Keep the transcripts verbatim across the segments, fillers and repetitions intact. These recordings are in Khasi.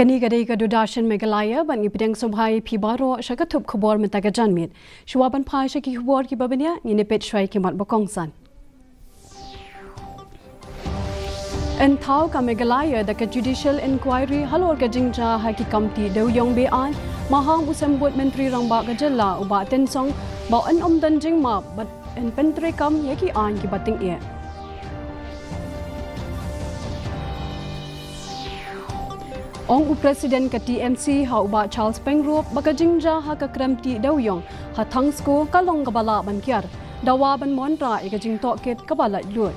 Kane ka dei ka Doordarshan Meghalaya, bad ngi pdiang sngewbha ïa phi baroh sha ka thup khubor mynta ka janmiet. Shuwa ban phai sha ki khubor kiba bniah, ngin ïa peit shuwa ïa ki mat ba kongsan. Yn thaw ka Meghalaya da ka judicial inquiry halor ka jingjia ha ki kam tih dewiong be-aiñ, maham u symbud Myntri Rangbah ka jylla u Bah Tynsong ba yn ym don jingmap bad yn pyntreikam ïa ki aiñ kiba tyngeh. Ong u President ka T M C ha u Bah Charles Pyngrope ba ka jingjia ha ka krem tih dewiong ha Thangsko ka long kaba lah ban kiar, dawa ban wanrah ïa ka jingtohkit kaba laitluid.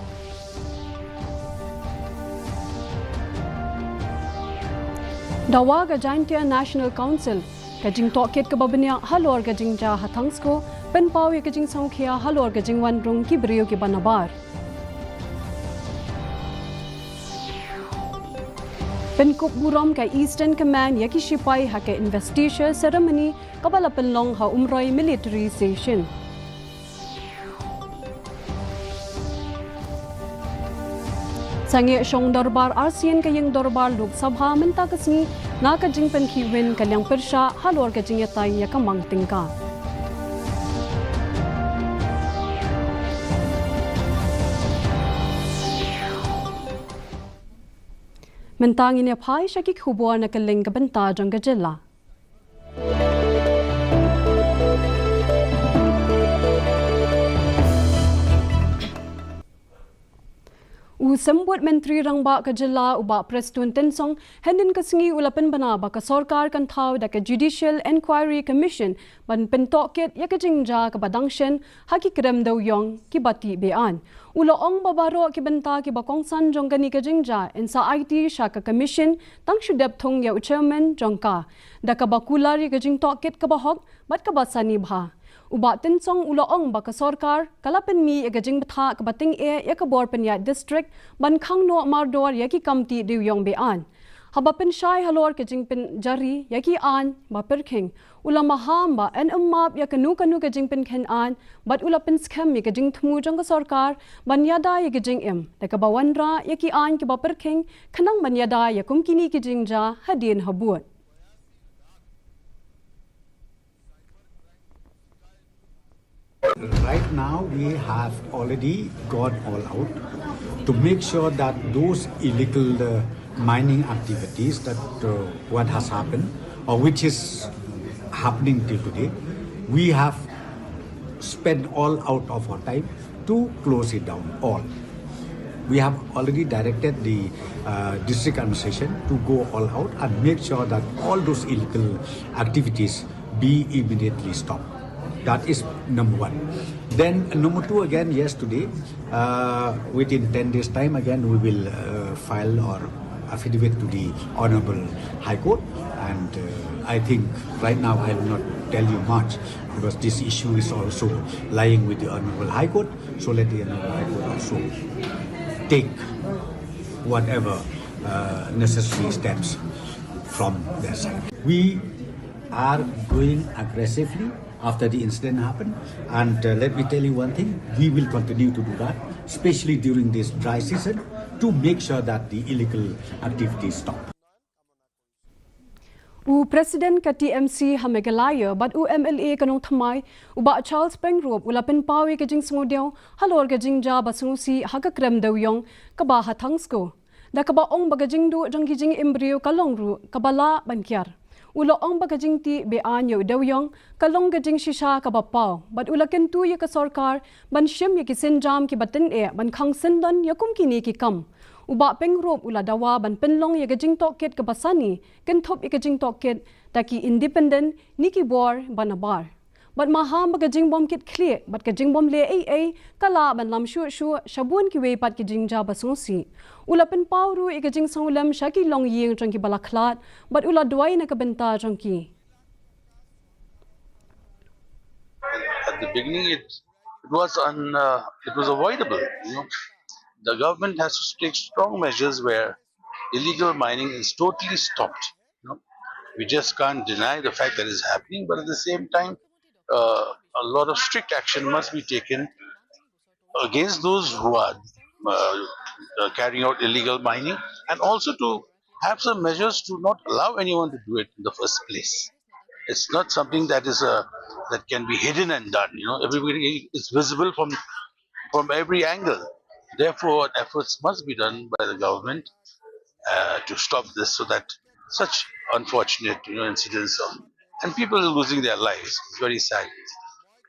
Dawa ka Jaintia National Council, ka jingtohkit kaba bniah halor ka jingjia ha Thangsko, pynpaw ïa ka jingsngewkhia halor ka jingwan rung ki briew kiba nabar. Pynkup burom ka Eastern Command ïa ki shipai ha ka investiture ceremony kaba la pynlong ha Umroi Military Station. Sangeh shong dorbar arsien ka ïing dorbar Lok Sabha mynta ka sngi, na ka jingpynkhih win ka liang pyrshah halor ka jingïatai ïa ka mang tyngka. Mynta ngin ïa phai sha ki khubor na ka lyngkha bynta jong ka jylla. U symbud Myntri Rangbah ka jylla u Bah Prestone Tynsong, hynnin ka sngi u la pynbna ba ka sorkar kan thaw da ka Judicial Inquiry Commission ban pyntohkit ïa ka jingjia kaba dang shen ha ki krem dewiong kiba tih be-aiñ. U la ong ba baroh ki bynta kiba kongsan jong kane ka jingjia yn sa aiti sha ka commission tang shu dep thung ïa u chairman jong ka, da kaba kular ïa ka jingtohkit kaba hok bad kaba sani bha. U Bah Tynsong u la ong ba ka sorkar ka la pynmih ïa ka jingbthah kaba tyngeh ïa ka bor pynïaid district ban khang noh mardor ïa ki kam tih dewiong be-aiñ. Haba pynshai halor ka jingpynjari ïa ki aiñ ba pyrkhing, u la maham ba yn ym map ïa kano kano ka jingpynkheiñ aiñ, bad u la pynskhem ïa ka jingthmu jong ka sorkar ban ïada ïa ka jingim da kaba wanrah ïa ki aiñ kiba pyrkhing, khnang ban ïada ïa kum kine ki jingjia hadien habud. Right now, we have already gone all out to make sure that those illegal, uh, mining activities that, uh, what has happened or which is happening till today, we have spent all out of our time to close it down all. We have already directed the, uh, district administration to go all out and make sure that all those illegal activities be immediately stopped. That is number one. Then number two again, yes, today, uh, within ten days' time again, we will, uh, file our affidavit to the Honorable High Court. And, uh, I think right now I will not tell you much because this issue is also lying with the Honorable High Court. So let the Honorable High Court also take whatever, uh, necessary steps from their side. We are going aggressively after the incident happened. And, uh, let me tell you one thing, we will continue to do that, especially during this dry season, to make sure that the illegal activities stop. U President ka T M C ha Meghalaya bad u M L A ka Nongthymmai, u Bah Charles Pyngrope, u la pynpaw ïa ka jingsngewdiaw halor ka jingjia ba sngewsih ha ka krem dewiong kaba ha Thangsko, da kaba ong ba ka jingduh jong ki jingim briew ka long ruh kaba lah ban kiar. U la ong ba ka jingtih be-aiñ ïa u dewiong ka long ka jingshisha kaba paw, bad u la kyntu ïa ka sorkar ban shim ïa ki sienjam kiba tyngeh ban khang syndon ïa kum kine ki kam. U Bah Pyngrope u la dawa ban pynlong ïa ka jingtohkit kaba sani, kynthup ïa ka jingtohkit da ki independent ne ki bor ba nabar. Bad maham ba ka jingbym kit khlieh bad ka jingbym leh ei ei ka lah ban lam shuh shuh sha bun kiwei pat ki jingjia ba sngewsih. U la pynpaw ruh ïa ka jingsngewlem sha ki longïing jong kiba la khlad, bad u la duwai na ka bynta jong ki. At the beginning, it, it was un, uh, it was avoidable. You know, the government has to take strong measures where illegal mining is totally stopped. You know, we just can't deny the fact that is happening, but at the same time, uh, a lot of strict action must be taken against those who are, uh, uh, carrying out illegal mining, and also to have some measures to not allow anyone to do it in the first place. It's not something that is a that can be hidden and done. You know, everybody is visible from from every angle. Therefore, efforts must be done by the government uh, to stop this, so that such unfortunate, you know, incidents of and people are losing their lives. It's very sad.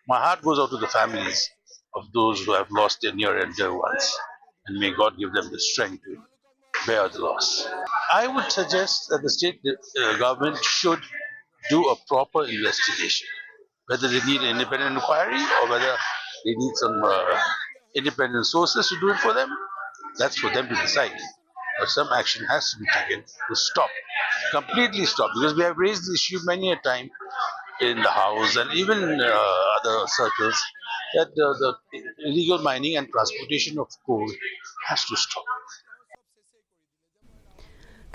My heart goes out to the families of those who have lost their near and dear ones, and may God give them the strength to bear the loss. I would suggest that the state uh, government should do a proper investigation, whether they need an independent inquiry or whether they need some uh, independent sources to do it for them. That's for them to decide. But some action has to be taken to stop, completely stop, because we have raised the issue many a time in the House and even uh, other circles, that the, the illegal mining and transportation of coal has to stop.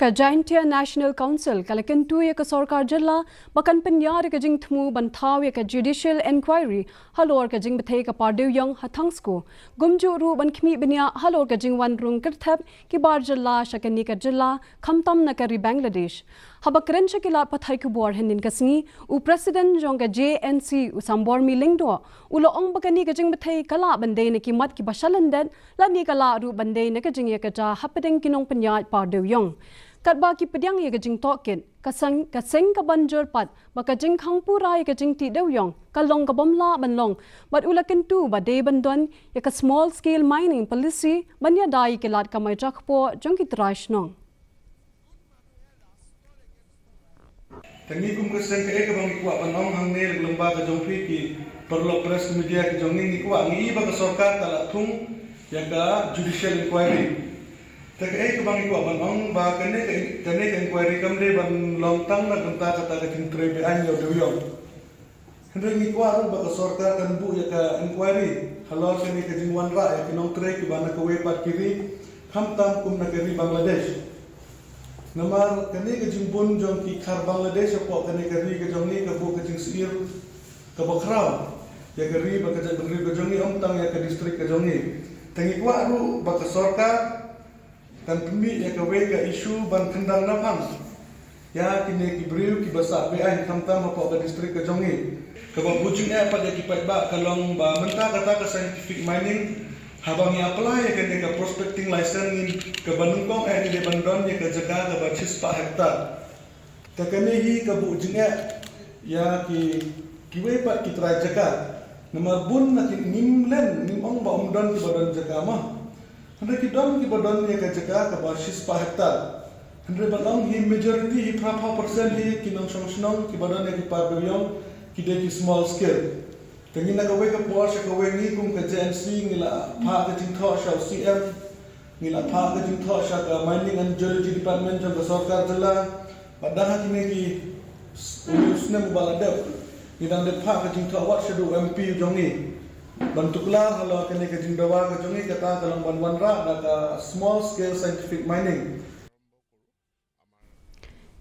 Ka Jaintia National Council ka la kyntu ïa ka sorkar jylla ba kan pynïar ïa ka jingthmu ban thaw ïa ka judicial inquiry halor ka jingbthei ka Pardew Ïong ha Thangsko. Kumjuh ruh ban khmih bniah halor ka jingwan rung kyrthep ki bar jylla sha kane ka jylla khamtam na ka ri Bangladesh. Haba kren sha ki lad pathai khubor hynnin ka sngi, u President jong ka J N C, u Sambormi Lyngdoh, u la ong ba kane ka jingbthei ka lah ban dei na ki mat kiba shalyndet lane ka lah ruh ban dei na ka jingïakajia hapdeng ki nongpynïaid Pardew Ïong. Katba ki pdiang ïa ka jingtohkit, ka seng ka seng ka ban jur pat ba ka jingkhang pura ïa ka jingtih dewïong ka long ka bym lah ban long, bad u la kyntu ba dei ban don ïa ka small scale mining policy ban ïada ïa ki lad kamai jakpoh jong ki trai shnong. Te ngi kum ka seng kaei kaba ngi kwah ban ong hangne lyngba ka jong phi ki paralok press media ki jong ngi, ngi kwah, ngi i ba ka sorkar ka la thung ïa ka judicial inquiry. Te kaei kaba ngi kwah ban ong ba kane ka kane ka inquiry kam dei ban long tang na ka bynta kata ka jingtrei beaiñ ïa u dewïong. Hynrei ngi kwah ruh ba ka sorkar kan buh ïa ka inquiry halor kane ka jingwanrah ïa ki nongtrei kiba na kawei pat ki ri, khamtam kum na ka ri Bangladesh. Namar kane ka jingbun jong ki khar Bangladesh hapoh kane ka ri ka jong ngi ka buh ka jingsyier kaba khraw ïa ka ri bad ka jaitbynriew ka jong ngi, ym tang ïa ka district ka jong ngi. Te ngi kwah ruh ba ka sorkar kan pynmih ïa kawei ka issue ban kyndang naphang ïa kine ki briew kiba sah beaiñ khamtam hapoh ka district ka jong ngi. Kaba bujing eh pat ïa ki paidbah ka long ba mynta kata ka scientific mining, haba ngi apply ïa kane ka prospecting license, ngi kaba nyngkong eh ngi dei ban don ïa ka jaka kaba shispah hektar. Te kane hi ka buh jingeh ïa ki kiwei pat ki trai jaka. Namar bun na ki, ngim len, ngim ong ba ym don kiba don jaka mo. Hynrei ki don kiba don ïa ka jaka kaba shispah hektar. Hynrei ban ong hi majority, hi phra phew percent hi ki nongshong shnong kiba don ïa ki par dewïong, ki dei ki small scale. Te ngi na kawei ka por sha kawei, ngi kum ka J N C ngi la phah ka jingthoh sha u C M, ngi la phah ka jingthoh sha ka Mining and Geology Department jong ka sorkar jylla. Bad da ha kine ki s- u snem uba la dep, ngi dang dep phah ka jingthoh wat shaduh u M P jong ngi ban tuklar halor kane ka jingdawa ka jong ngi, kata ka long ban wanrah da ka small scale scientific mining.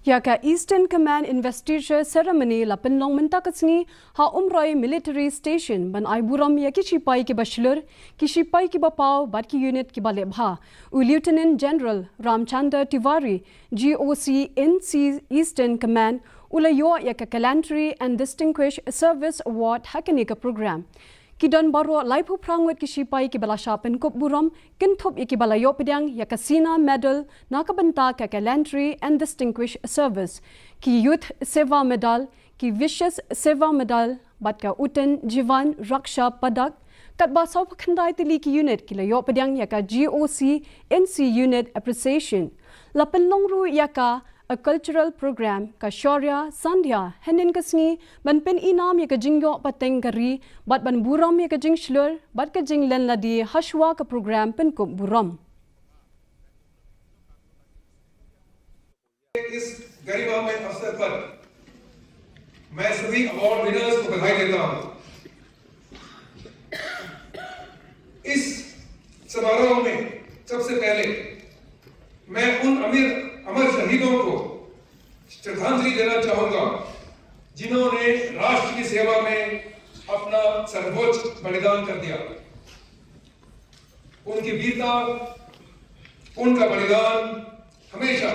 Ïa ka Eastern Command Investiture Ceremony la pynlong mynta ka sngi ha Umroi Military Station ban ai burom ïa ki shipai kiba shlur, ki shipai kiba paw bad ki unit kiba leh bha. U Lieutenant General Ramchandar Tiwari, G O C N C Eastern Command, u la ïoh ïa ka Gallantry and Distinguished Service Award ha kane ka program. Ki don baroh laiphew phra ngut ki shipai kiba la shah pynkup burom, kynthup ïa kiba la ïoh pdiang ïa ka Sena Medal na ka bynta ka Gallantry and Distinguished Service, ki Youth Seva Medal, ki Vishesh Seva Medal bad ka Uttan Jeevan Raksha Padak. Katba sawphew khyndai tylli ki unit ki la ïoh pdiang ïa ka G O C N C Unit Appreciation. La pynlong ruh ïa ka a cultural program, ka Shaurya Sandhya, hynnin ka sngi ban pynïaid ïa ka jingïoh pateng ka ri bad ban burom ïa ka jingshlur bad ka jinglen lade hashwa ka program pynkup burom. इस गरिमामय अवसर पर मैं सभी अवार्ड विनर्स को बधाई देता हूं। इस समारोह में सबसे पहले मैं उन अमीर अमर शहीदों को श्रद्धांजलि देना चाहूंगा, जिन्होंने राष्ट्र की सेवा में अपना सर्वोच्च बलिदान कर दिया। उनकी वीरता, उनका बलिदान हमेशा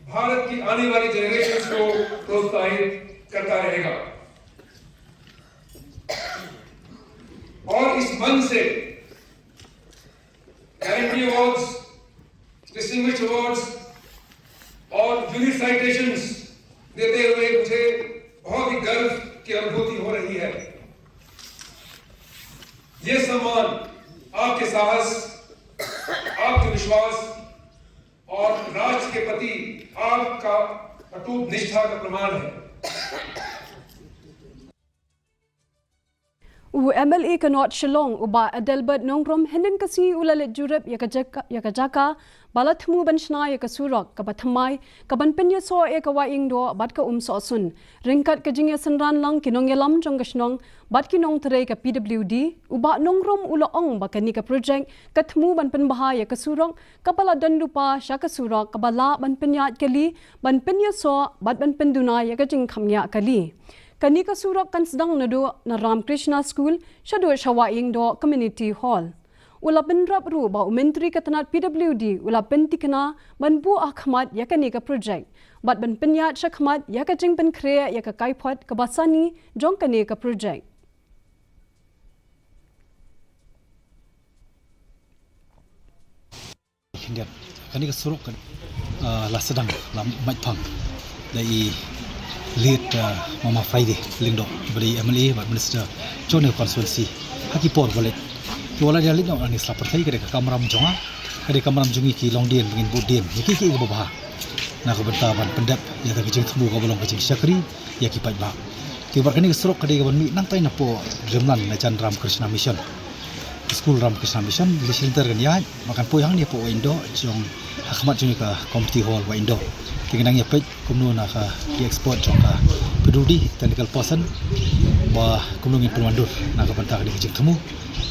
भारत की आने वाली जनरेशन को प्रोत्साहित करता रहेगा। और इस मंच से गारंटी अवार्ड्स, डिस्टिंग्विश अवार्ड्स और यूनिक साइटेशंस देते हुए मुझे बहुत ही गर्व की अनुभूति हो रही है। ये सम्मान आपके साहस, आपके विश्वास और राष्ट्र के प्रति आपका अटूट निष्ठा का प्रमाण है। U M L A ka North Shillong, u Bah Adelbert Nongrum, hynnin ka sngi u la leit jurip ïa ka jaka, ïa ka jaka ba la thmu ban shna ïa ka surok kaba thymmai, kaban pynïasoh ïa ka Wahïingdoh bad ka Umsohsun. Ryngkat ka jingïasynran lang ki nongïalam jong ka shnong bad ki nongtrei ka P W D, u Bah Nongrum u la ong ba kane ka projek ka thmu ban pynbha ïa ka surok kaba la don lypa sha ka surok kaba lah ban pynïaid kali, ban pynïasoh bad ban pynduna ïa ka jingkham ñiah kali. Kane ka surok kan sdang naduh na Ramakrishna School shaduh sha Wahïingdoh Community Hall. U la bynrap ruh ba u Myntri ka tnat P W D u la pyntikna ban buh ha khmat ïa kane ka projek bad ban pynïaid sha khmat ïa ka jingpynkhreh ïa ka kaiphod kaba sani jong kane ka projek. Khyndiat. Kane ka surok kan, ah, la sdang, la mait phang da i late, ah, Mama Friday Lyngdoh, ba dei M L A bad Minister jong ka constituency ha ki por ba la leit. Ki ba la ïa leit noh na ngi sla pyrthei, ka dei ka kamram jong nga, ka dei kamram jong ngi ki longdien, ba ngin bud dien ïa ki, ki, ki babha na ka bynta ban pyndep ïa ka jingthmu kaba long ka jingshakri ïa ki paidbah. Te bad kane ka surok ka dei kaban mih nangtai napoh Dreamland na jan Ramakrishna Mission. School Ramakrishna Mission, leit shilynter kan ïaid, ba kan poi hangne hapoh Wahïingdoh, jong ha khmat jong ka Community Hall Wahïingdoh. Te ngi nang ïa peit kumno na ka ki expert jong ka P W D, technical person, ba kumno ngin pynwandur na ka bynta kane ka jingthmu.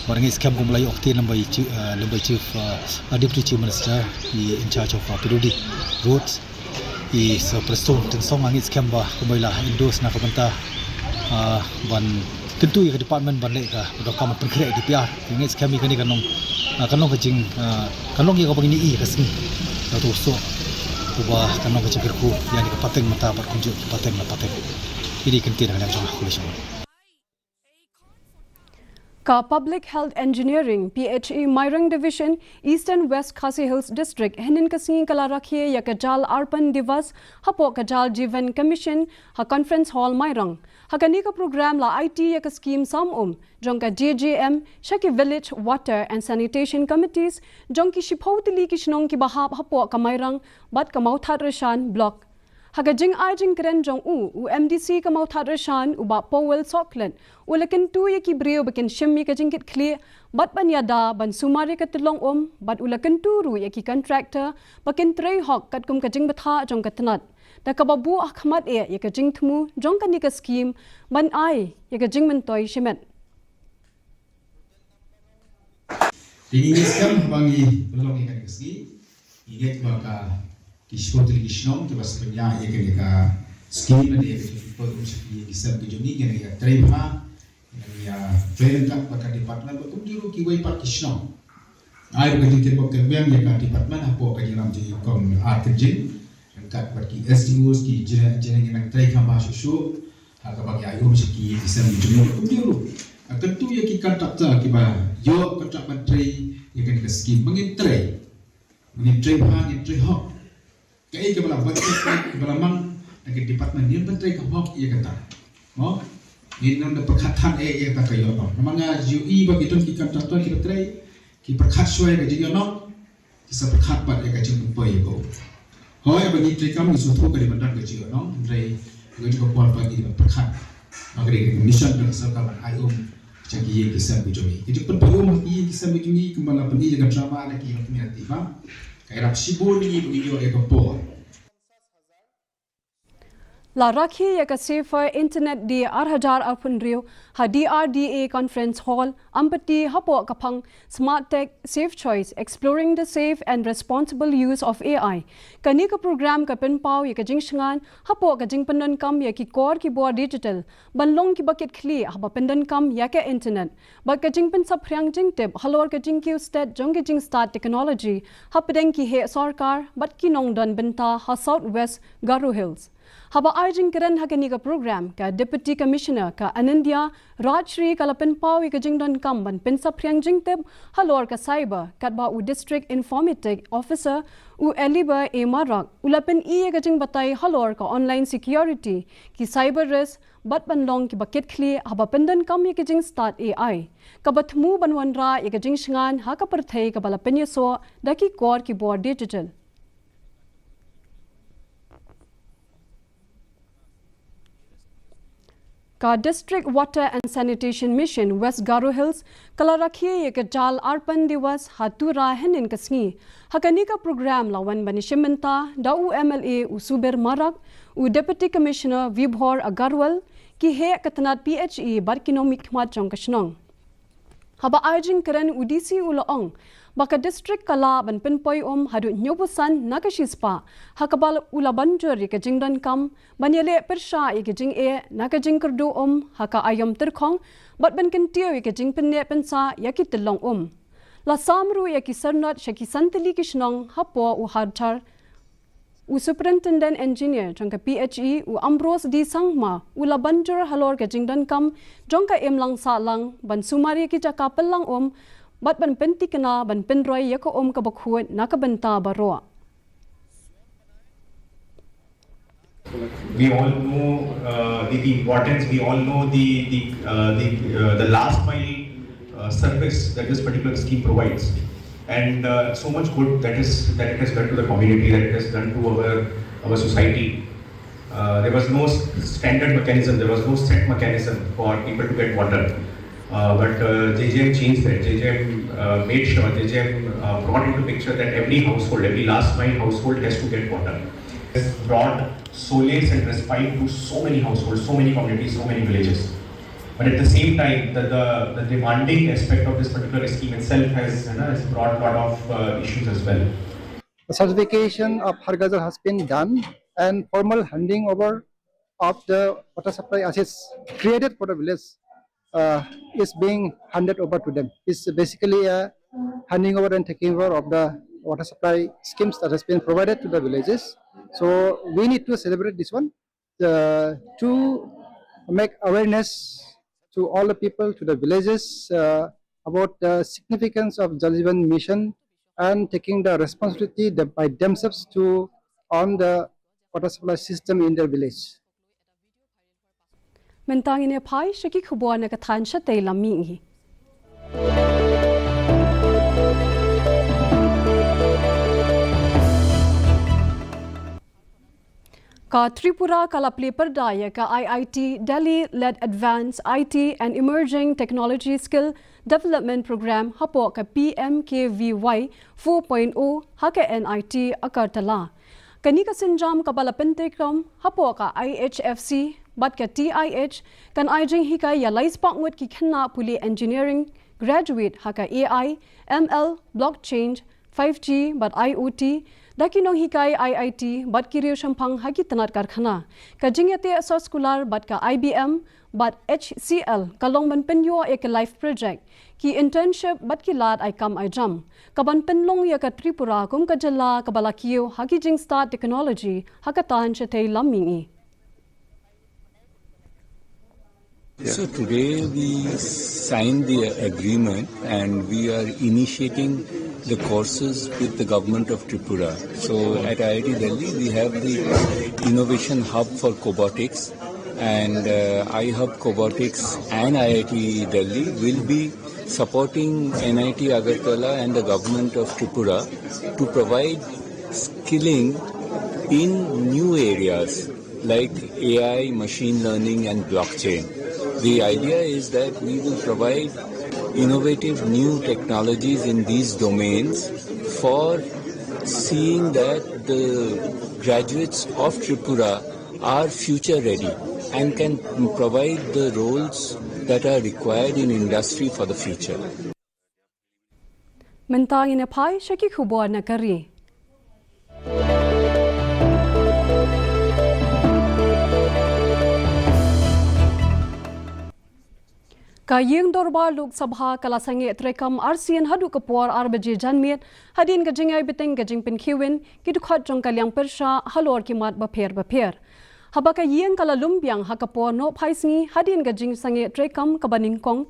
Bad nga ngeit skhem kumba la ïoh ktien lymbai chi-, eh, lymbai Chief, eh, Deputy Chief Minister, i in charge of, eh, P W D Roads, i Sir Prestone Tynsong, nga ngeit skhem ba kumba i la endorse na ka bynta, ah, ban kyntu ïa ka department ban leh ka, ka dohkam ban pynkhreh D P R. Nga ngeit skhem ïa kane kan long, ah, kan long ka jing, ah, kan long ïa kaba ngin ïohi ha ka sngi. Ka tu soh, kaba kan long ka jingkyrkhu ïa kane ka pateng mynta bad kumjuh ki pateng la pateng. Ïa kine ki kyntien na ka liang jong nga, khublei shibun. Ka Public Health Engineering, P H E, Mairang Division, Eastern West Khasi Hills District, hynnin ka sngi ka la rakhe ïa ka Jal Arpan Diwas hapoh ka Jal Jeevan Mission ha Conference Hall Mairang. Ha kane ka program la aiti ïa ka scheme sam um jong ka J J M sha ki Village Water and Sanitation Committees jong ki shiphew tylli ki shnong kiba hap hapoh ka Mairang bad ka Mawthadraishan Block. Ha ka jingai jingkren jong u, u M D C ka Mawthadraishan, u Bah Powell Sohkhlet, u la kyntu ïa ki briew ba kin shim ïa ka jingkitkhlieh bad ban ïada ban sumar ïa ka tyllong um, bad u la kyntu ruh ïa ki contractor ba kin trei hok katkum ka jingbthah jong ka tnat, da kaba buh ha khmat eh ïa ka jingthmu jong kane ka scheme ban ai ïa ka jingmyntoi shimet. Te ngi ngeit skhem ba ngi pynlong ïa kane ka sngi. Ngi ngeit ba ka ki shiphew tylli ki shnong kiba sa pynïaid ïa kane ka scheme ne ïa ka jingpynpoi um sha ki ïing ki sem ki jong ngi, ngi nang ïa trei bha, ngi nang ïa trei ryngkat bad ka department bad kumjuh ruh kiwei pat ki shnong. Ai ruh ka jingkyrpad kyrpang ïa ka department hapoh ka jingïalam jong ngi kum ar kynjing ryngkat bad ki S D Os, ki engineer, engineer, ngi nang trei kham bha shuh shuh ha kaba ngi ai um sha ki ïing ki sem ki jong ngi. Kumjuh ruh, ah, kyntu ïa ki contractor kiba ïoh contract ban trei ïa kane ka scheme ba ngin trei, ba ngin trei bha, ngin trei hok. Kaei kaba la budget, kaba la mang na ka department, ngin pyntrei kham hok ïa kata. Mo, ngin ym da pyrkhat than eh ïa kata ka ïoh bang. Namar nga ju i ba ki don ki contractor kiba trei, ki pyrkhat shuwa ïa ka jingïohnong, ki sa pyrkhat pat ïa ka jingpynpoi ïa ka um. Hooid, haba ngi trei kam ngi sngewthuh ka dei ban don ka jingïohnong, hynrei ha kajuh ka por pat ngi dei ban pyrkhat ba ka dei ka mission jong ka sorkar ban ai um sha ki ïing ki sem ki jong ngi. Ka jingpynpoi um ha ki ïing ki sem ki jong ngi kumba la pyni ïa ka drama na ki ïing ki sem, ka ïarap shibun ïa ngi ba ngin ïoh ïa ka por. La rakhe ïa ka Safer Internet Day ar hajar arphew hynriew ha D R D A Conference Hall, Ampati, hapoh ka phang Smart Tech Safe Choice, Exploring the Safe and Responsible Use of A I. Kane ka program ka pynpaw ïa ka jingshngaiñ hapoh ka jingpyndonkam ïa ki kor ki bor digital ban long kiba kit khlieh haba pyndonkam ïa ka internet, bad ka jingpynsaphriang jingtip halor ka jingkiew stet jong ka jingstad technology hapdeng ki heh sorkar bad ki nongdon bynta ha South West Garo Hills. Haba ai jingkren ha kane ka program, ka Deputy Commissioner, ka Anindya Rajshri, ka la pynpaw ïa ka jingdonkam ban pynsaphriang jingtip halor ka cyber, katba u District Informatic Officer, u Eliber A Marak, u la pyni ïa ka jingbatai halor ka online security, ki cyber risk, bad ban long kiba kit khlieh haba pyndonkam ïa ka jingstad A I, kaba thmu ban wanrah ïa ka jingshngaiñ ha ka pyrthei kaba la pynïasoh da ki kor ki bor digital. Ka District Water and Sanitation Mission West Garo Hills ka la rakhe ïa ka Jal Arpan Diwas ha Tura hynnin ka sngi. Ha kane ka program la wan ban ïashim bynta da u M L A u Subir Marak, u Deputy Commissioner Vibhor Agarwal, ki heh ka tnat P H E bad ki nongmihkhmat jong ka shnong. Haba ai jingkren, u D C u la ong ba ka district ka lah ban pynpoi um haduh hynñiewphew san na ka shispah, ha kaba u la ban jur ïa ka jingdonkam ban ïaleh pyrshah ïa ka jingeh na ka jingkyrduh um ha ka aïom tyrkhong bad ban kyntiew ïa ka jingpynneh pynsah ïa ki tyllong um. La sam ruh ïa ki syrnod sha ki san tylli ki shnong hapoh u Harthar. U Superintendent Engineer jong ka P H E, u Ambrose D Sangma, u la ban jur halor ka jingdonkam jong ka imlang sahlang ban sumar ïa ki jaka pynlang um bad ban pynthikna ban pynroi ïa ka um kaba khuid na ka bynta baroh. We all know, uh, the, the importance, we all know the, the, uh, the, uh, the last mile, uh, service that this particular scheme provides. And, uh, so much good that is, that it has done to the community, that it has done to our, our society. Uh, there was no s-, standard mechanism, there was no set mechanism for people to get water. Uh, but, uh, J J M changed that. J J M, uh, made sure, J J M, uh, brought into picture that every household, every last mile household has to get water. This brought solace and respite to so many households, so many communities, so many villages. But at the same time, the, the, the demanding aspect of this particular scheme itself has, you know, has brought a lot of, uh, issues as well. The certification of Har Ghar Jal has been done, and formal handing over of the water supply assets created for the village, uh, is being handed over to them. It's basically a handing over and taking over of the water supply schemes that has been provided to the villages. So we need to celebrate this one, uh, to make awareness to all the people, to the villages, uh, about the significance of Jal Jeevan Mission and taking the responsibility that by themselves to on the water supply system in their village. Mynta ngin ïa phai sha ki khubor na ka thaiñ shatei lam mihngi. Ka Tripura ka la plie pyrda ïa ka I I T Delhi led Advanced I T and Emerging Technology Skill Development Program hapoh ka P M K V Y four point oh ha ka N I T Agartala. Kane ka sienjam kaba la pyntreikam hapoh ka I H F C bad ka T I H kan ai jinghikai ïa lai spah ngut ki khynnah pule engineering graduate ha ka A I, M L, blockchain, five G bad I O T, da ki nonghikai I I T bad ki riewshemphang ha ki tnat karkhana. Ka jingïateh soskular bad ka I B M bad H C L ka long ban pynïoh ïa ki live project, ki internship bad ki lad ai kam ai jam, kaban pynlong ïa ka Tripura kum ka jylla kaba la kiew ha ki jingstad technology ha ka thaiñ shatei lam mihngi. So today we signed the agreement and we are initiating the courses with the government of Tripura. So at I I T Delhi we have the innovation hub for cobotics, and, uh, iHub Cobotics and I I T Delhi will be supporting N I T Agartala and the government of Tripura to provide skilling in new areas like A I, machine learning, and blockchain. The idea is that we will provide innovative new technologies in these domains for seeing that the graduates of Tripura are future ready and can provide the roles that are required in industry for the future. Mynta ngin ïa phai sha ki khubor na ka ri. Ka ïing dorbar Lok Sabha ka la sangeh treikam arsien haduh ka por ar baje janmiet, hadien ka jingïai bteng ka jingpynkhiew win ki dkhot jong ka liang pyrshah halor ki mat bapher bapher. Haba ka ïing ka la lum biang ha ka por nohphai sngi hadien ka jingsangeh treikam kaba nyngkong,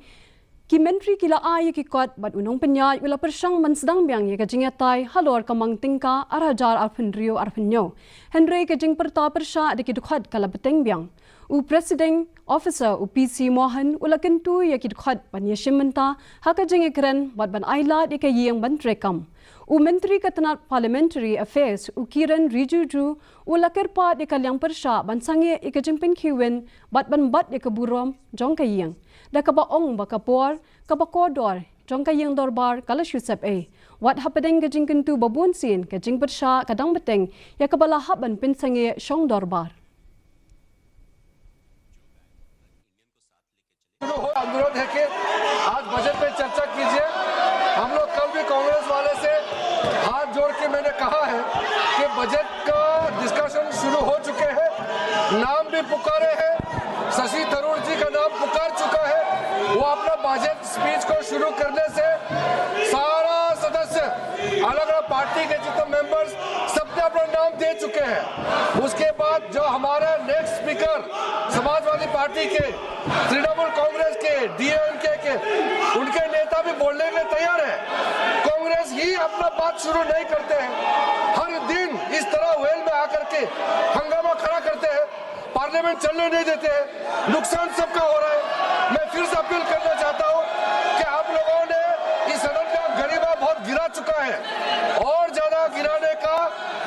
ki myntri ki la ai ïa ki kot bad u nongpynïaid u la pyrshang ban sdang biang ïa ka jingïatai halor ka mang tyngka ar hajar arphew hynriew arphew hynñiew. Hynrei ka jingpyrta pyrshah da ki dkhot ka la bteng biang. U Presiding Officer u P C Mohan u la kyntu ïa ki dkhot ban ïashim bynta ha ka jingïakren bad ban ailad ïa ka ïing ban treikam. U Myntri ka tnat Parliamentary Affairs u Kiren Rijiju u la kyrpad ïa ka liang pyrshah ban sangeh ïa ka jingpynkhiew win bad ban bat ïa ka burom jong ka ïing, da kaba ong ba ka por kaba kordor jong ka ïing dorbar ka la shu sep ei. Wat hapdeng ka jingkyntu ba bun sien, ka jingpyrshah ka dang bteng ïa kaba la hap ban pynsangeh shong dorbar. अनुरोध है कि आज बजट पे चर्चा कीजिए। हम लोग कल भी कांग्रेस वाले से हाथ जोड़ के मैंने कहा है कि बजट का डिस्कशन शुरू हो चुके हैं, नाम भी पुकारे हैं, शशि थरूर जी का नाम पुकार चुका है। वो अपना बजट स्पीच को शुरू करने से सारा सदस्य, अलग अलग पार्टी के जितने मेंबर्स, सबने अपना नाम दे चुके हैं। उसके बाद जो हमारा नेक्स्ट स्पीकर समाजवादी पार्टी के, तृणमूल कांग्रेस के, डीएमके के, उनके नेता भी बोलने के लिए तैयार है। कांग्रेस ही अपना बात शुरू नहीं करते हैं, हर दिन इस तरह वेल में आकर के हंगामा खड़ा करते हैं, पार्लियामेंट चलने नहीं देते हैं। नुकसान सबका हो रहा है। मैं फिर से अपील करना चाहता हूं कि आप लोगों ने इस सदन का गरिमा बहुत गिरा चुका है और ज्यादा गिराने का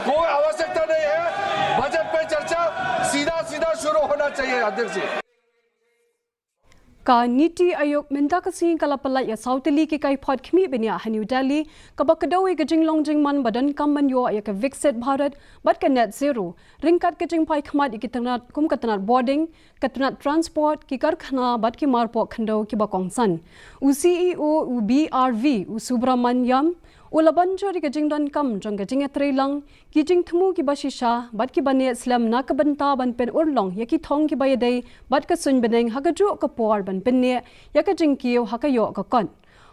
कोई आवश्यकता नहीं है। बजट पे चर्चा सीधा सीधा शुरू होना चाहिए, अध्यक्ष जी। Ka NITI Aayog mynta ka sngi ka la pyllait ïa saw tylli ki kaiphod khmih bniah ha New Delhi, kaba kdew ïa ka jinglong jingman ba donkam ban ïoh ïa ka Viksit Bharat bad ka Net Zero, ryngkat ka jingphaikhmat ïa ki tnat kum ka tnat bording, ka tnat transport, ki karkhana bad ki marpoh khyndew kiba kongsan. U CEO u BRV u Subramaniam u la ban jur ïa ka jingdonkam jong ka jingïatreilang, ki jingthmu kiba shisha bad kiba neh slem na ka bynta ban pynurlong ïa ki thong kiba ïadei bad ka suiñ bneng ha kajuh ka por ban pynneh ïa ka jingkiew ha ka ïoh ka kot.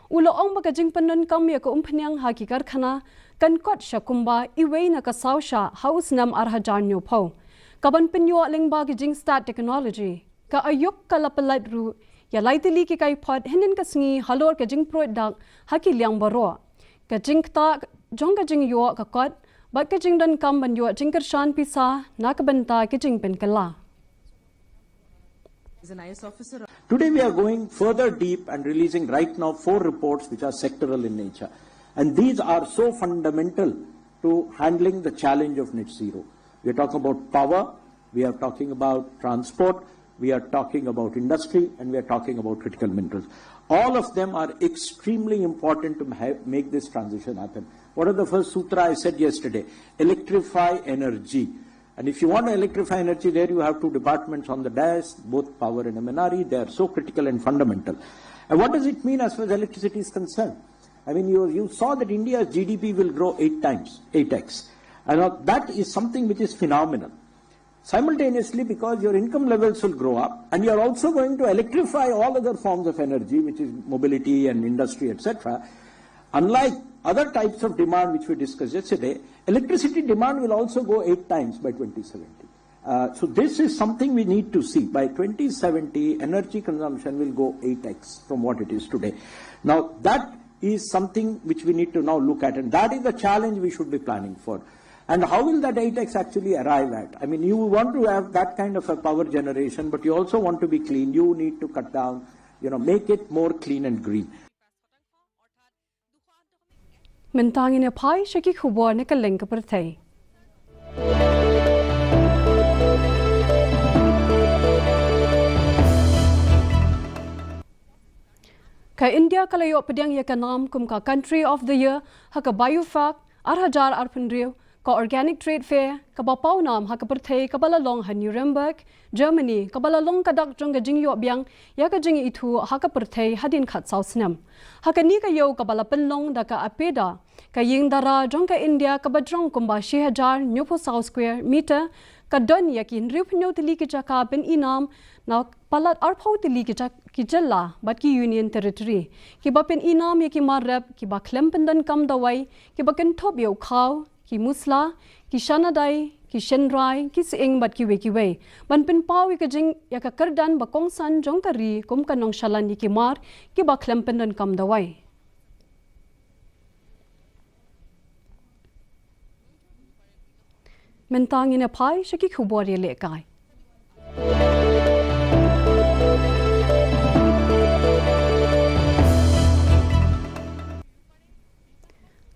U la ong ba ka jingpyndonkam ïa ka umphniang ha ki karkhana kan kot sha kumba iwei na ka saw shah ha u snem ar hajar hynñiewphew, kaban pynïoh lyngba ka jingstad technology. Ka Aayog ka la pyllait ruh ïa lai tylli ki kaiphod hynnin ka sngi halor ka jingpruid dak ha ki liang baroh, ka jingktah jong ka jingïoh ka kot bad ka jingdonkam ban ïoh jingkyrshan pisa na ka bynta ka jingpynkylla. Today we are going further deep and releasing right now four reports which are sectoral in nature. And these are so fundamental to handling the challenge of net zero. We are talking about power, we are talking about transport, we are talking about industry, and we are talking about critical minerals. All of them are extremely important to ha-, make this transition happen. What are the first sutra I said yesterday? Electrify energy. And if you want to electrify energy, there you have two departments on the dais, both power and M N R E. They are so critical and fundamental. And what does it mean as far as electricity is concerned? I mean, you, you saw that India's G D P will grow eight times, eight X. And now that is something which is phenomenal. Simultaneously, because your income levels will grow up and you are also going to electrify all other forms of energy, which is mobility and industry, et cetera, unlike other types of demand which we discussed yesterday, electricity demand will also go eight times by twenty seventy. Uh, so this is something we need to see. By twenty seventy, energy consumption will go eight X from what it is today. Now, that is something which we need to now look at, and that is the challenge we should be planning for. And how will that eight X actually arrive at? I mean, you want to have that kind of a power generation, but you also want to be clean. You need to cut down, you know, make it more clean and green. Mynta ngin ïa phai sha ki khubor na ka lyngkha pyrthei. Ka India ka la ïoh pdiang ïa ka nam kum ka Country of the Year ha ka BIOFACH ar hajar arphew hynriew, ka Organic Trade Fair, kaba pawnam ha ka pyrthei kaba la long ha Nuremberg, Germany, kaba la long ka dak jong ka jingïoh biang ïa ka jingithuh ha ka pyrthei hadien khatsaw snem. Ha kane ka ïew kaba la pynlong da ka APEDA, ka ïing dara jong ka India kaba jrong kumba shi hajar hynñiewphew saw square meter, ka don ïa ki hynriewphew tylli ki jaka pynïnam na palat arphew tylli ki ja-, ki jylla bad ki Union Territory. Kiba pynïnam ïa ki mar rep, kiba khlem pyndonkam dawai, kiba kynthup ïa u khaw, ki musla, ki shanadai, ki shynrai, ki sying bad kiwei kiwei. Ban pynpaw ïa ka jing, ïa ka kyrdan ba kongsan jong ka ri kum ka nongshalan ïa ki mar kiba khlem pyndonkam dawai. Mynta ngin ïa phai sha ki khubor ïalehkai.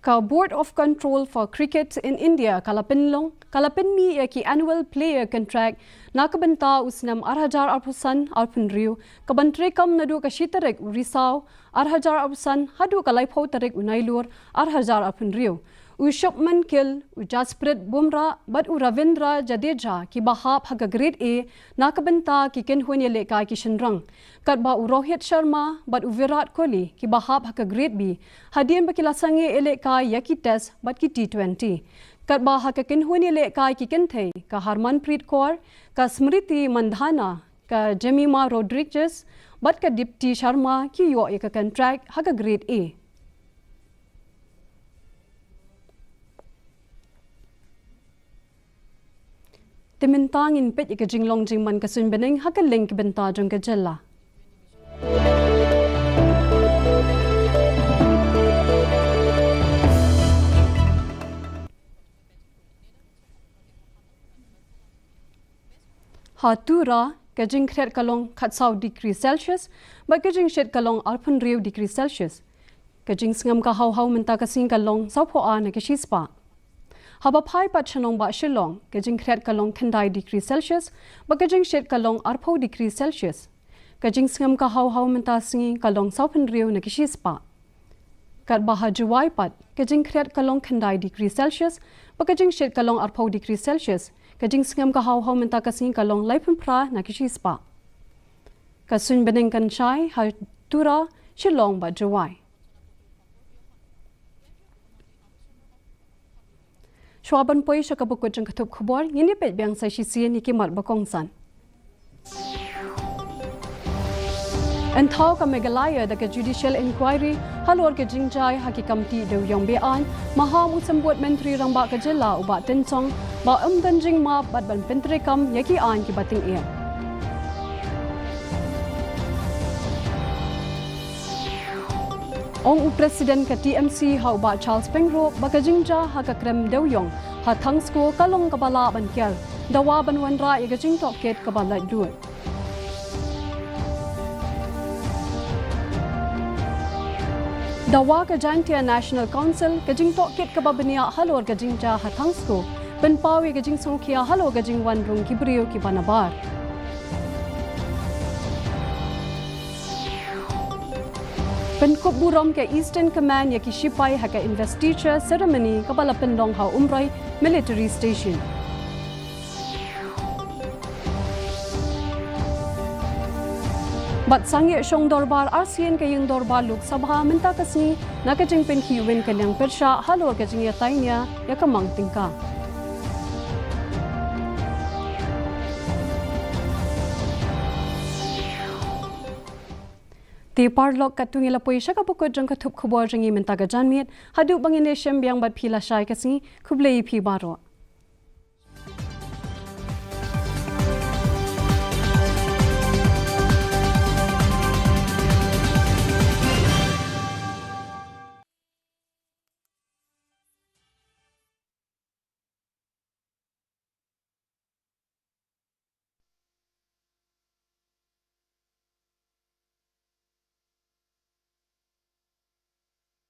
Ka Board of Control for Cricket in India ka la pynlong, ka la pynmih ïa ki annual player contract na ka bynta u snem ar hajar arphew san arphew hynriew, kaban treikam naduh ka shi tarik u Risaw ar hajar arphew san haduh ka laiphew tarik u Nailur ar hajar arphew hynriew. U Shubman Gill, u Jasprit Bumrah bad u Ravindra Jadeja kiba hap ha ka Grade A na ka bynta ki kynhun ïalehkai ki shynrang. Katba u Rohit Sharma bad u Virat Kohli kiba hap ha ka Grade B, hadien ba ki la sangeh ïalehkai ïa ki Test bad ki T twenty. Katba ha ka kynhun ïalehkai ki kynthei, ka Harmanpreet Kaur, ka Smriti Mandhana, ka Jemimah Rodriguez bad ka Deepti Sharma ki ïoh ïa ka contract ha ka Grade A. Te mynta ngin peit ïa ka jinglong jingman ka suiñbneng ha ka liang ki bynta jong ka jylla. Ha Tura, ka jingkhriat ka long khatsaw degree Celsius, bad ka jingshit ka long arphew hynriew degree Celsius. Ka jingsngem ka haw haw mynta ka sngi ka long sawphew ar na ka shispah. Haba phai pat sha nongbah Shillong, ka jingkhriat ka long khyndai degree Celsius, bad ka jingshit ka long arphew degree Celsius. Ka jingsngem ka haw haw mynta sngi ka long sawphew hynriew na ka shispah. Katba ha Jowai pat, ka jingkhriat ka long khyndai degree Celsius, bad ka jingshit ka long arphew degree Celsius. Ka jingsngem ka haw haw mynta ka sngi ka long laiphew phra na ka shispah. Ka suiñbneng kan shai ha Tura, Shillong bad Jowai. Shuwa ban poi sha kaba kut jong ka thup khubor, ngin ïa peit biang sa shisien ïa ki mat ba kongsan. Yn thaw ka Meghalaya da ka judicial inquiry halor ka jingjia ha ki kam tih dewïong be-aiñ, maham u Symbud Myntri Rangbah ka jylla u Bah Tynsong ba ym don jingmap bad ban pyntreikam ïa ki aiñ kiba tyngeh. Ong u President ka T M C ha u Bah Charles Pyngrope ba ka jingjia ha ka krem dewïong ha Thangsko ka long kaba lah ban kiar, dawa ban wanrah ïa ka jingtohkit kaba laitluid. Dawa ka Jaintia National Council ka jingtohkit kaba bniah halor ka jingjia ha Thangsko, pynpaw ïa ka jingsngewkhia halor ka jingwan rung ki briew kiba nabar. Pynkup burom ka Eastern Command ïa ki shipai ha ka investiture ceremony kaba la pynlong ha Umroi Military Station. Bad sangeh shong dorbar arsien ka ïing dorbar Lok Sabha mynta ka sngi na ka jingpynkhih win ka liang pyrshah halor ka jingïatai nia ïa ka mang tyngka. Te paralok, katto ngi la poi sha kaba kut jong ka thup khubor jong ngi mynta ka janmiet, haduh ba ngin ïashem biang bad phi lashai ka sngi, khublei ïa phi baroh.